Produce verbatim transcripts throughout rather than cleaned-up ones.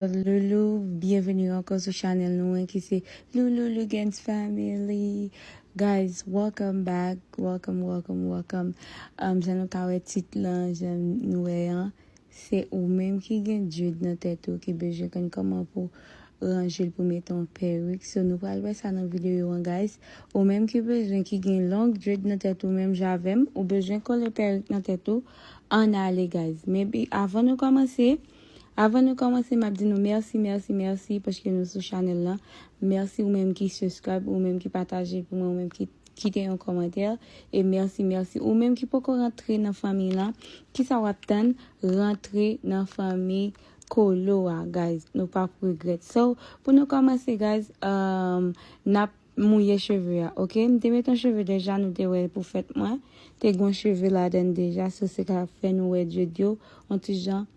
Loulou, byenveni ankò sou chanèl nou an ki se Loulou Lugens Family. Guys, welcome back. Welcome, welcome, welcome. Um, jan nou ka wè tit lan, jan nou wè an, se ou menm ki gen dread nan tèt ou ki bezwen konn kòman pou ranje l pou mete yon perik. So, nou pral wè sa nan videyo an, guys. Ou menm ki bezwen, ki gen long dread nan tèt ou, menm jan avè m, ou bezwen kole perik nan tèt ou, ann ale, guys. Men bi- avan nou kòmanse, avan nou kòmanse, m ap di nou mèsi, mèsi, mèsi, paske nou sou chanèl lan. Mèsi ou menm ki subscribe, ou menm ki pataje pou mwen, ou menm ki kite yon kòmantè. E mèsi, mèsi. Ou menm ki poko rantre nan fanmi lan, kisa w ap tann? Rantre nan fanmi Kolo a, guys. Nou p ap regrèt. So, pou nou kòmanse, guys, um, n ap mouye cheve a, oke? M te met yon cheve deja, nou te wè pou fèt mwen. Te gen yon cheve ladann deja, so se ka fè nou wè dread yo, yon ti jan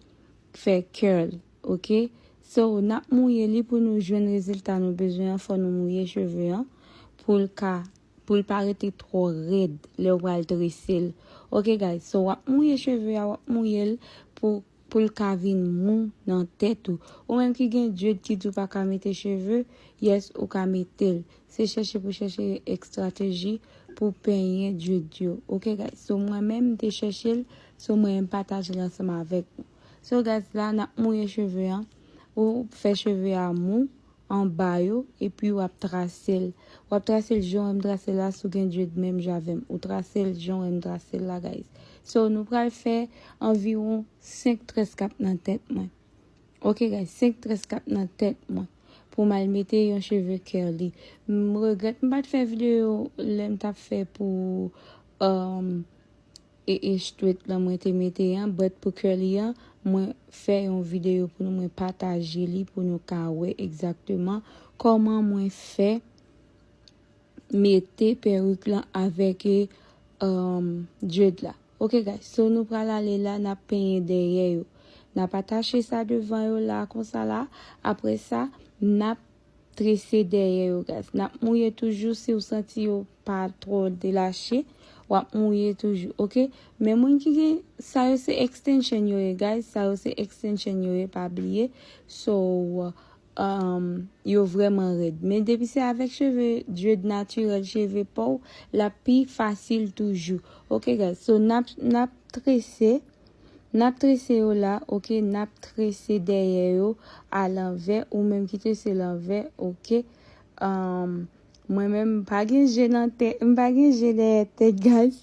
fè curl, oke? So, n ap mouye li pou nou jwenn rezilta nou bezwen an, fò nou mouye cheve an pou l ka, pou l pa rete twò rèd lè w pral trese l. Oke, guys, so w ap mouye cheve a, w ap mouye l pou, pou l ka vin mou nan tèt ou. Ou menm ki gen dread ki di w pa ka mete cheve, yes, ou ka mete l. Se chèche pou chèche estrateji pou penyen dread yo. Oke, guys, so mwen menm, m te chèche l, so mwen menm pataje l ansanm avèk nou. So, guys, la, n ap mouye cheve an. Ou fè cheve a mou anba yo, epi w ap trase l. W ap trase l jan w wè m trase l la, si w gen dread menm jan avè m. Ou trase l jan w wè m trase l la, guys. So, nou pral fè anviwon senk tres k ap nan tèt mwen. Oke, guys, senk tres k ap nan tèt mwen. Pou m al mete yon cheve curly. M regrèt m pa t fè videyo lè m t ap fè pou, um, e, e straight lan mwen te mete an, but pou curly an, mwen fè yon videyo pou nou, mwen pataje li pou nou ka wè egzakteman kòman mwen fè mete perik lan avèk, e, um, dread la. Oke, guys, so nou pral ale la, n ap penyen dèyè yo. N ap atache sa devan yo la, konsa la. Apre sa, n ap trese dèyè yo, guys. N ap mouye toujou, si w santi yo pa twò delache, w ap mouye toujou, oke? Men moun ki gen, sa yo se extension yo ye, guys. Sa yo se extension yo ye, pa bliye. So, um, yo vrèman rèd. Men depi se avèk cheve dread natirèl, cheve pa w, l ap pi fasil toujou. Oke, guys? So, n ap, n ap trese, n ap trese yo la, oke? N ap trese dèyè yo alanvè, ou menm ki trese l anvè, oke? Um, mwen menm, m pa gen je nan tèt, m pa gen je dèyè tèt, guys.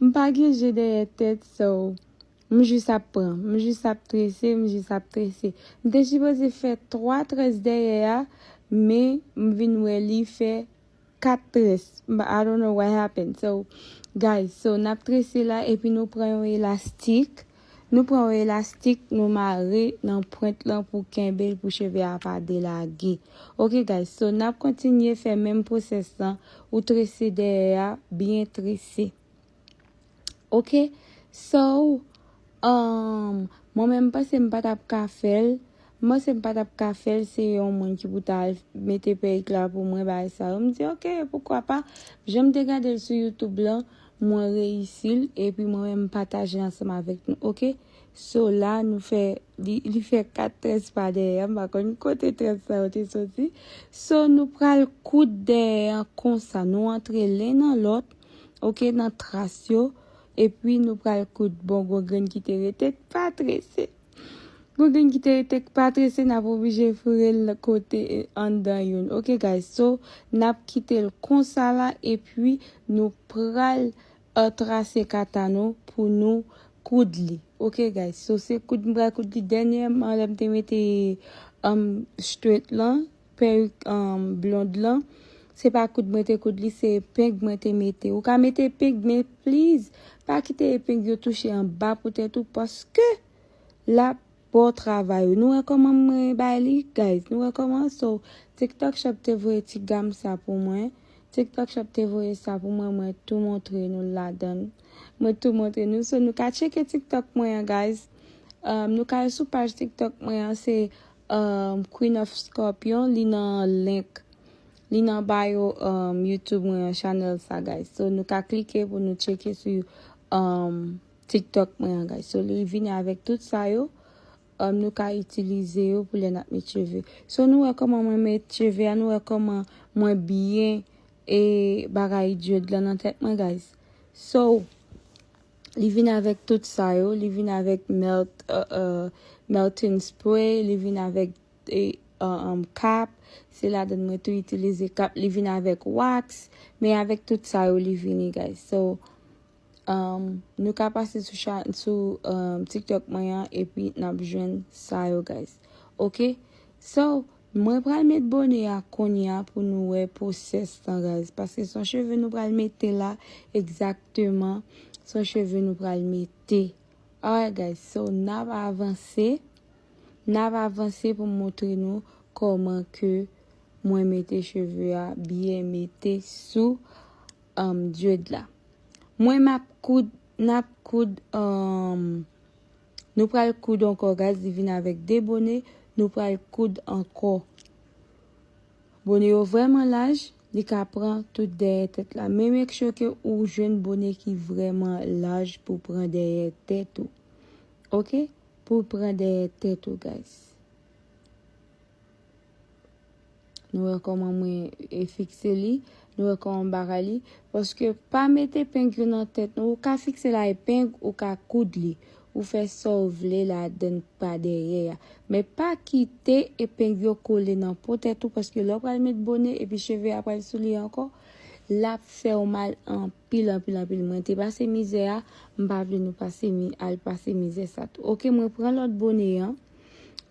M pa gen je dèyè tèt, so, m jis ap pran, m jis ap trese, m jis ap trese. M te sipoze fè twa tres dèyè a, men m vin wè li fè kat tres. But I don't know what happened. So, guys, so n ap trese la, epi nou pran yon elastik. Nou pran yon elastik, nou mare nan pwent lan pou kenbe l, pou cheve a pa delage. Oke, guys, so n ap kontinye fè menm pwosès lan. Ou trese dèyè a, byen trese. Oke? So, um, mwen menm, m panse m pa t ap ka fè l. M panse m pa t ap ka fè l, se yon moun ki pou ta al mete perik la pou mwen, bagay sa yo. M di, oke, poukwa pa? Jan m te gade l sou YouTube lan, mwen reyisi l, epi mwen menm, m pataje ansanm avèk nou, oke? So, la, nou fè, li, li fè kat tres pa dèyè, m pa konn kote tres sa yo te soti. So, nou pral koud dèyè an konsa, nou antre len nan lòt, oke, nan tras yo, epi nou pral koud. Bon, gon grenn ki te rete k pa trese. Gon grenn ki te rete k pa trese, n ap oblije foure l kote, eh, anndan youn. Oke, guys, so, n ap kite l konsa la, epi nou pral, eh, trase kata nou pou nou koud li. Oke, guys, so, se koud m pral koud li. Dènyèman, lè m te mete, um, straight lan, perik, um, blond lan. Se pa koud mwen te koud li, se epeng mwen te mete. Ou ka mete epeng, men please, pa kite epeng yo touche anba pou tèt ou, paske l ap ba w travay ou. Nou wè kòman mwen bay li, guys? Nou wè kòman? So, TikTok Shop te voye ti gam sa pou mwen. TikTok Shop te voye sa pou mwen, mwen tou montre nou ladan l. Mwen tou montre nou. So, nou ka tcheke TikTok mwen an, guys. Um, nou ka al sou paj TikTok mwen an, se, um, Queen of Scorpion, li nan link. Li nan bio, um, YouTube mwen an, channel sa, guys. So, nou ka klike pou nou tcheke sou, um, TikTok mwen an, guys. So, li vini avèk tout sa yo. um, nou ka itilize yo pou lè n ap met cheve. So, nou wè kòman mwen met cheve a, nou wè kòman mwen byen e bagay dread lan nan tèt mwen, guys. So, li vin avèk tout sa yo, li vin avèk melt, uh, uh, melting spray, li vin avèk e, uh, um, cap, se ladan mwen tou itilize cap, li vin avèk wax, men avèk tout sa yo li vini, guys. So, um, nou ka pase sou cha-, sou, um, TikTok mwen an, epi n ap jwenn sa yo, guys. Ok? So, mwen pral met bone a kounye a pou nou wè pwosès lan, guys. Paske se yon cheve nou pral mete la, egzakteman. Se yon cheve nou pral mete. Alright, guys. So, n ap avanse. N ap avanse pou m montre nou kòman ke mwen mete cheve a byen mete sou, um, dread la. Mwen m ap koud, n ap koud, um, nou pral koud ankò, guys, li vin avèk de bone, nou pral koud ankò. Bone yo vrèman laj, li ka pran tout dèyè tèt la. Men make sure ke ou jwenn bone ki vrèman laj pou pran dèyè tèt ou. Ok? Pou pran dèyè tèt ou, guys. Nou wè kòman mwen, e, fikse li. Nou wè kòman m bagay li. Paske pa mete peng yo nan tèt nou. Ou ka fikse l a epeng, ou ka koud li. Ou fè sa w vle ladan pa dèyè a. Men pa kite epeng yo kole nan po tèt ou, paske lè w pral met bone epi cheve a pral sou li ankò, l ap fè w mal anpil, anpil, anpil. Mwen te pase mizè a, m pa vle nou pase mi-, al pase mizè sa tou. Ok, mwen pran lòt bone an,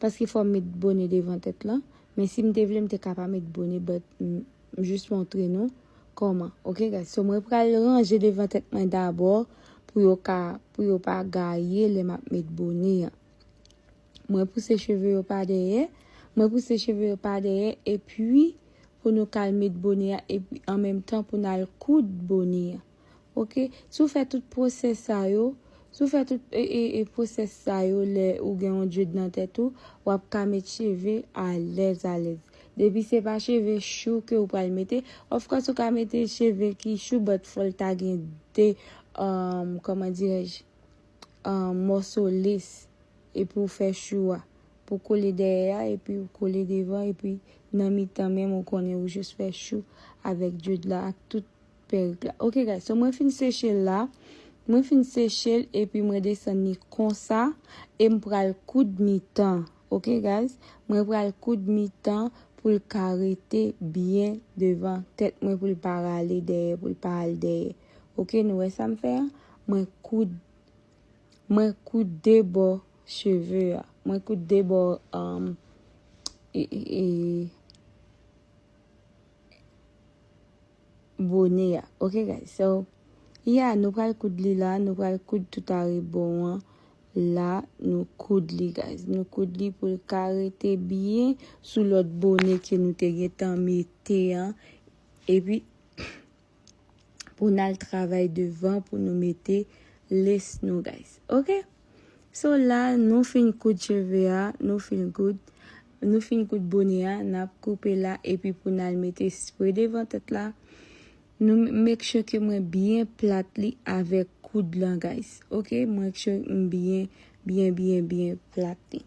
paske fò m met bone devan tèt lan. Men si m te vle, m te ka pa met bone, but m, m jis montre nou kòman. Ok, guys? So, mwen pral ranje devan tèt mwen dabò pou yo ka, pou yo pa gaye lè m ap met bone an. Mwen pouse cheve yo pa dèyè. Mwen pouse cheve yo pa dèyè. Epi, pou nou ka al met bone a. Epi, an menm tan, pou n al koud bone a. Ok? Si w fè tout pwosès sa yo, si w fè tout, e, e, e, pwosès sa yo, lè ou gen yon dread nan tèt ou, w ap ka met cheve alèz, alèz. Depi se pa cheve chou ke w pral mete, of course, ou ka mete cheve ki chou, but fò l ta gen de, um, kòman dirèj, um, mòso lace. Epi w fè chou a. Pou kole dèyè a, epi w kole devan, epi nan mitan menm, ou konnen ou jis fè chou avèk dread la ak tout perik la. Ok, guys, so mwen fin seche l la. Mwen fin seche l, epi mwen desann li konsa, e m pral koud mitan. Ok, guys, mwen pral koud mitan pou l ka rete byen devan tèt mwen, pou l pa rale dèyè, pou l pa al dèyè. Ok, nou wè sa m fè a? Mwen koud, mwen koud de bò cheve a. Mwen koud de bò, um, e, e, e, bone a. Ok, guys. So, yeah, nou pral koud li la. Nou pral koud tout arebò an. La, nou koud li, guys. Nou koud li pou l ka rete byen sou lòt bone ke nou te gentan mete an. Epi, pou n al travay devan, pou nou mete lace nou, guys. Ok? So, la, nou fin koud cheve a, nou fin koud, nou fin koud bone a, n ap koupe la, epi pou n al mete spre devan tèt la, nou make sure ke mwen byen plat li avèk koud lan, guys. Ok? Mwen make sure m byen, byen, byen, byen plat li.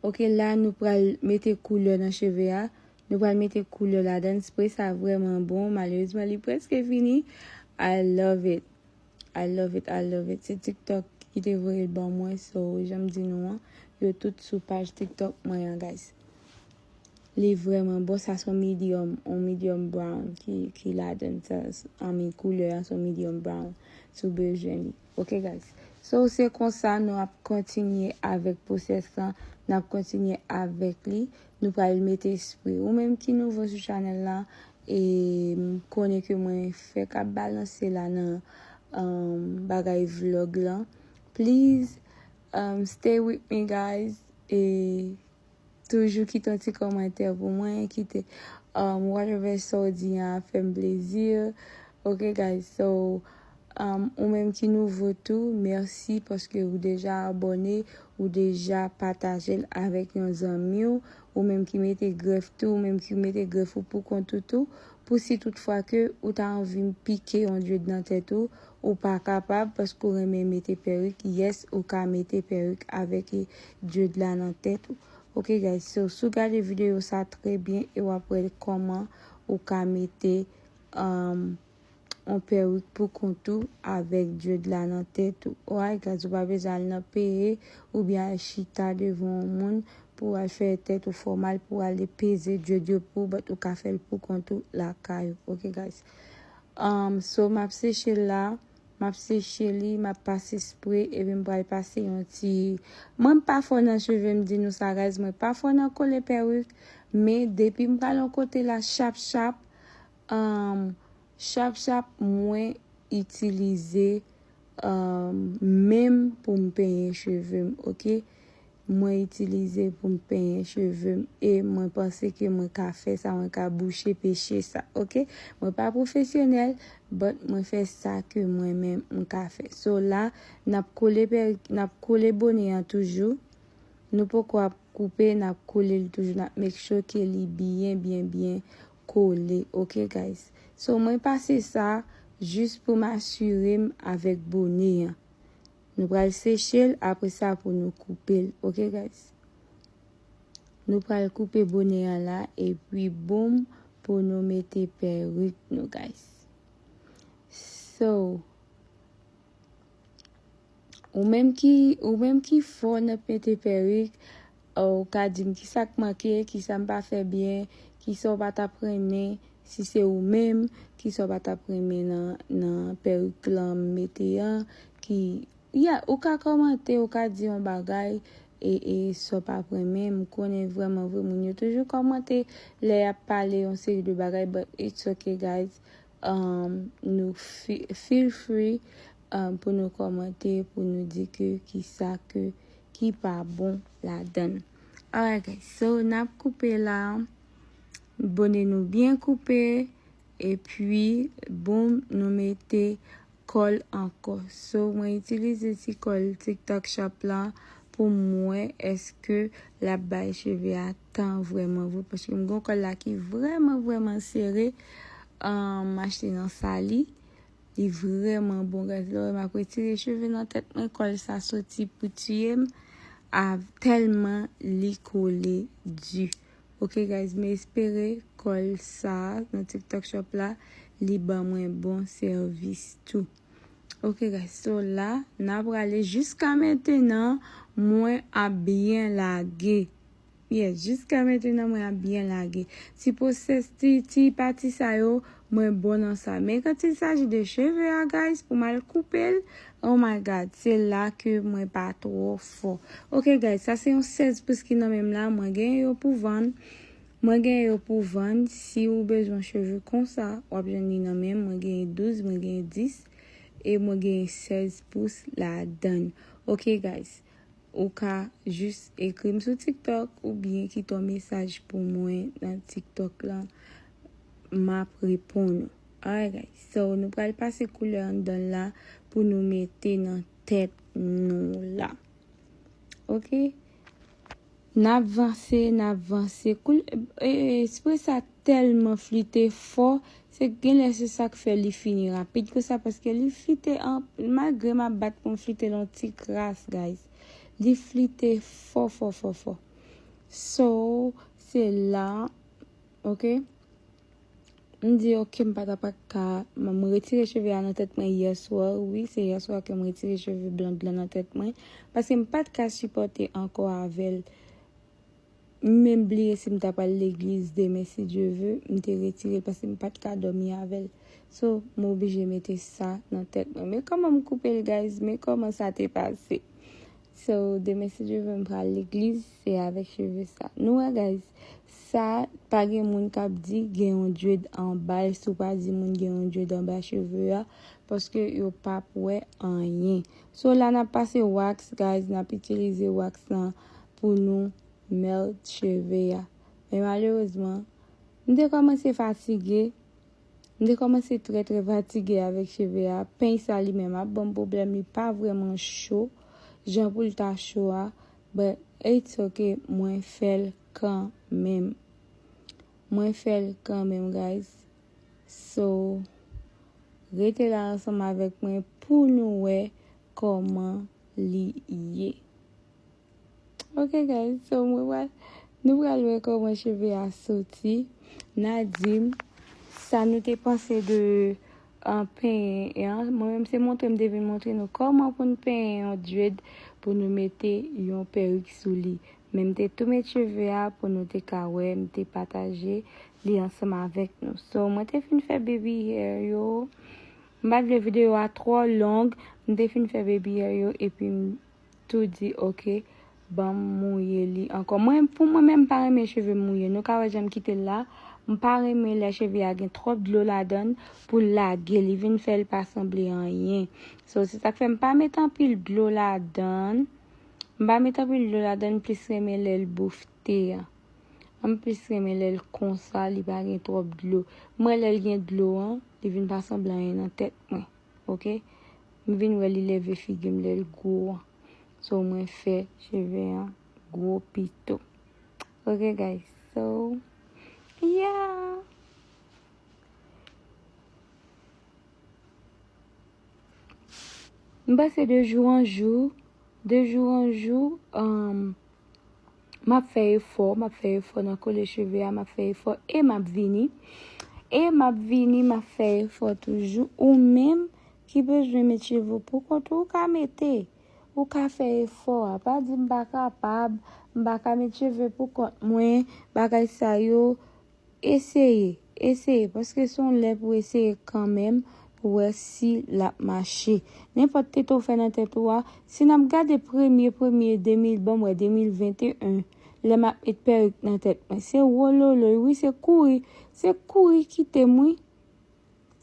Ok, la nou pral mete koulè nan cheve a. Nou pral mete koulè ladan. Spre sa vrèman bon. Malerezman, li prèske fini. I love it. I love it. I love it. Se TikTok ki te voye l ban mwen. So, jan m di nou an, yo tout sou paj TikTok mwen an, guys. Li vrèman bon. Sa se yon medium, yon medium brown ki, ki ladan. Sa, I mean, koulè a se yon medium brown. Si w bezwen li. Ok, guys. So, se konsa nou ap kontinye avèk pwosès lan. N ap kontinye avèk li. Nou pral mete spre. Ou menm ki nouvo sou chanèl la, e m konnen ke mwen fèk ap balanse la nan, um, bagay vlog lan. Please, um, stay with me, guys. E toujou kite yon ti kòmantè pou mwen, kite, um, whatever sa w di an ap fè m plezi. Ok, guys, so, um, ou menm ki nouvo tou, mèsi paske ou deja abòne, ou deja pataje l avèk yon zanmi w, ou menm ki mete grèf tou, ou menm ki mete grèf ou pou kont ou tou, Pou si tout fwa ke ou ta anvi pike yon dread nan tèt ou, ou pa kapab paske ou renmen mete perik, yes, ou ka mete perik avèk dread la nan tèt ou. Ok guys, so si w gade videyo sa trè byen e w ap wè kòman ou ka mete um, yon perik pou kont ou avèk dread la nan tèt ou. Alright guys, ou pa bezwen al nan peye oubyen al chita devan yon moun pou al fè tèt ou fè w mal, pou al peze dread yo pou ou, but ou ka fè l pou kont ou lakay ou. Ok guys. Um, so m ap seche l la, m ap seche li, m ap pase spre, epi m pral pase yon ti... Mwen m pa fò nan cheve, m di nou sa guys, mwen pa fò nan kole perik, men depi m pral yon kote la chap chap, um, chap chap mwen itilize um, menm pou m penyen cheve m, ok? Mwen itilize pou m penyen cheve m e mwen panse ke mwen ka fè sa, mwen ka bouche peche sa, ok? Mwen pa pwofesyonèl, but mwen fè sa ke mwen menm m ka fè. So la, n ap kole perik, n ap kole bone an toujou. Nou poko ap koupe, n ap kole l toujou, n ap make sure ke li byen, byen, byen kole, ok guys? So mwen pase sa jis pou m asire m avèk bone an. Nou pral seche l, apre sa pou nou koupe l, ok guys? Nou pral koupe bone an la, epi boum, pou nou mete perik nou, guys. So, ou menm ki, ou menm ki fò nan mete perik, ou ka di m kisa k manke, kisa m pa fè byen, kisa w pa t ap renmen, si se ou menm, kisa w pa t ap renmen nan, nan perik lan m mete an, ki, yeah, ou ka kòmante, ou ka di yon bagay, e, e sa w pa ap renmen, m konnen vrèman vre moun yo toujou kòmante lè y ap pale yon seri de bagay, but it's okay guys. Um, nou fi- feel free um, pou nou kòmante, pou nou di ke kisa ke ki pa bon ladan l. Alright guys, so n ap koupe la, bone nou byen koupe, epi boum, nou mete kòl ankò. So mwen itilize ti kòl TikTok Shop la pou m wè èske l ap bay cheve a tan vrèman vre, paske m gen yon kòl la ki vrèman vrèman sere. Um, m achte nan Sali. Li vrèman bon guys. Lè w wè m ap retire cheve nan tèt mwen, kòl sa soti pou tiye m. A tèlman li kole di. Ok guys, m espere kòl sa nan TikTok Shop la, li ban mwen bon sèvis tou. Ok guys, so la, n ap prale jiska mentenan, mwen ap byen lage. Yes, jiska mentenan mwen ap byen lage. Ti pwosès, ti, ti pati sa yo, mwen bon nan sa. Men quand il s'agit de cheve a, guys, pou m al koupe l, oh my God, se la ke mwen pa twò fò. Ok, guys, sa se yon sèz pous ki nan men m la. Mwen genyen yo pou vann. Mwen genyen yo pou vann. Si ou bezwen cheve konsa, w ap jwenn li nan men m. Mwen genyen douz, mwen genyen dis, e mwen genyen sèz pous ladan l. Ok, guys. Ou ka jis ekri m sou TikTok oubyen kite yon mesaj pou mwen nan TikTok lan. M ap reponn ou. Alright, guys. So, nou pral pase koulè anndan l la pou nou mete nan tèt nou la. Ok? N ap vanse, n ap vanse. Koul- e, e, spre sa tèlman flite fò, se genlè se sa k fè li fini rapid konsa, paske li flite an, malgre m ap bat pou m flite l yon ti kras, guys. Li flite fò, fò, fò, fò. So, se la, ok? M di, ok, m pa t ap ka, m retire cheve a nan tèt mwen yè swa, wi, se yè swa ke m retire cheve blond lan nan tèt mwen, paske m pa t ka sipòte ankò avè l. M menm bliye si m ta pral legliz demen, si Dye ve, m te retire l paske m pa t ka dòmi avè l. So, m oblije mete sa nan tèt mwen. Men kòman m koupe l, guys? Men kòman sa te pase? So, demen, si Dye ve, m pral legliz, se avèk cheve sa. Nou wè, guys, sa, pa gen moun k ap di gen yon dread anba l, si w pa di moun gen yon dread anba cheve a, paske yo p ap wè anyen. So, la, n ap pase wax, guys, n ap itilize wax lan pou nou melt cheve a. Men malerezman, m te kòmanse fatige. M te kòmanse trè, trè fatige avèk cheve a. Peny sa li menm ap ban m pwoblèm, li pa vrèman cho jan pou l ta cho a. But it's ok, mwen fè l kanmenm. Mwen fè l kanmenm, guys. So, rete la ansanm avèk mwen pou nou wè kòman li ye. Ok guys, so mwen pral, nou pral wè kòman cheve a soti. N a di m sa nou te panse de an penyen an. Mwen menm se montre m te vin montre nou kòman pou n penyen yon dread pou nou mete yon perik sou li. Men m te tou met cheve a pou nou te ka wè, m te pataje li ansanm avèk nou. So, mwen te fin fè baby hair yo. M pa t vle videyo a twò long. M te fin fè baby hair yo epi m tou di, ok, ban m mouye li ankò. Mwen, pou mwen menm, m pa renmen cheve m mouye. Nou ka wè jan m kite l la. M pa renmen lè cheve a gen twòp dlo ladan l pou l lage. Li vin fè l pa sanble anyen. So, se sa k fè m pa met anpil dlo ladan l. M pa met anpil dlo ladan l, m plis renmen lè l boufte an. M plis renmen lè l konsa, li pa gen twòp dlo. Mwen, lè l gen dlo an, li vin pa sanble anyen nan tèt mwen. Ok? M vin wè li leve figi m lè l gwo an. So, mwen fè cheve an gwo pito. Ok, guys? So, yeah! M panse de jou an jou, de jou an jou, um, m ap fè efò, m ap fè efò nan kole cheve a, m ap fè efò e m ap vini. E m ap vini, m ap fè efò toujou. Ou menm ki bezwen met cheve w pou kont ou, ou ka mete. Ou ka fè efò a. Pa di m pa kapab, m pa ka met cheve pou kont mwen, bagay sa yo. Eseye, eseye, paske se yon lè pou eseye kanmenm, pou wè si l ap mache. Nenpòt tete w fè nan tèt ou a, si n ap gade premye, premye de mil, ban m wè de mil venteyen, lè m ap met perik nan tèt mwen. Se wololoy, wi, se kouri, se kouri kite m, wi.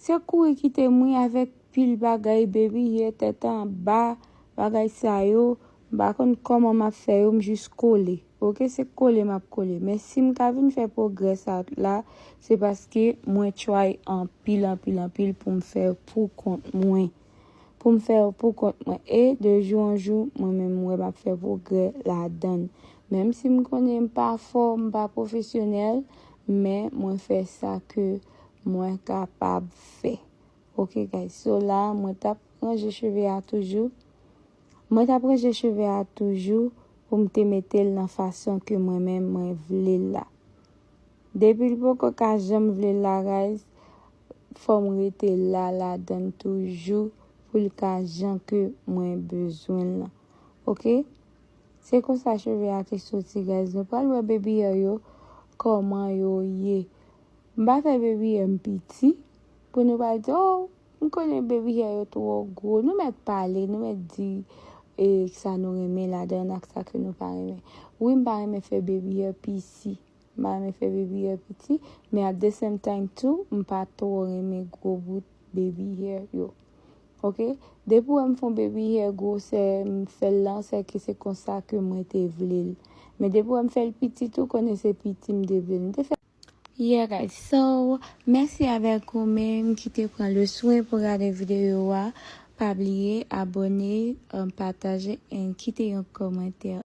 Se kouri kite m, wi, avèk pil bagay, baby hair, tèt anba, bagay sa yo. M pa konn kòman m ap fè yo, m jis kole. Ok, se kole m ap kole. Men si m ka vin fè pwogrè sa la, se paske mwen try anpil, anpil, anpil pou m fè pou kont mwen. Pou m fè pou kont mwen. E de jou an jou, mwen menm, m wè m ap fè pwogrè ladan l. Menm si m konnen m pa fò, m pa pwofesyonèl, men mwen fè sa ke mwen kapab fè. Ok, guys. So la, mwen t ap ranje cheve a toujou. Mwen t ap ranje cheve a toujou pou m te mete l nan fason ke mwen menm mwen vle l la. Depi l poko ka jan m vle l la, guys, fò m rete la, ladan l toujou pou l ka jan ke mwen bezwen l lan. Ok? Se konsa cheve a te soti, guys. Nou pral wè baby hair yo, kòman yo ye. M pa fè baby hair m piti, pou nou pa di, oh, m konnen baby hair yo twò gwo. Nou mèt pale, nou mèt di, e, sa nou renmen ladan l ak sa ke nou pa renmen. Wi, m pa renmen fè baby hair piti. M pa renmen fè baby hair piti, men at the same time too, m pa twò renmen gwo bout baby hair yo. Ok? Depi w wè m fè yon baby hair gwosè m fè l lan, se ke se konsa ke mwen te vle l. Men depi w wè m fè l piti tou, konnen se piti m te vle l. M te fè Yeah, guys. So, mèsi avèk ou menm ki te pran le swen pou gade videyo a. Pa bliye abòne, um, pataje, and kite yon kòmantè.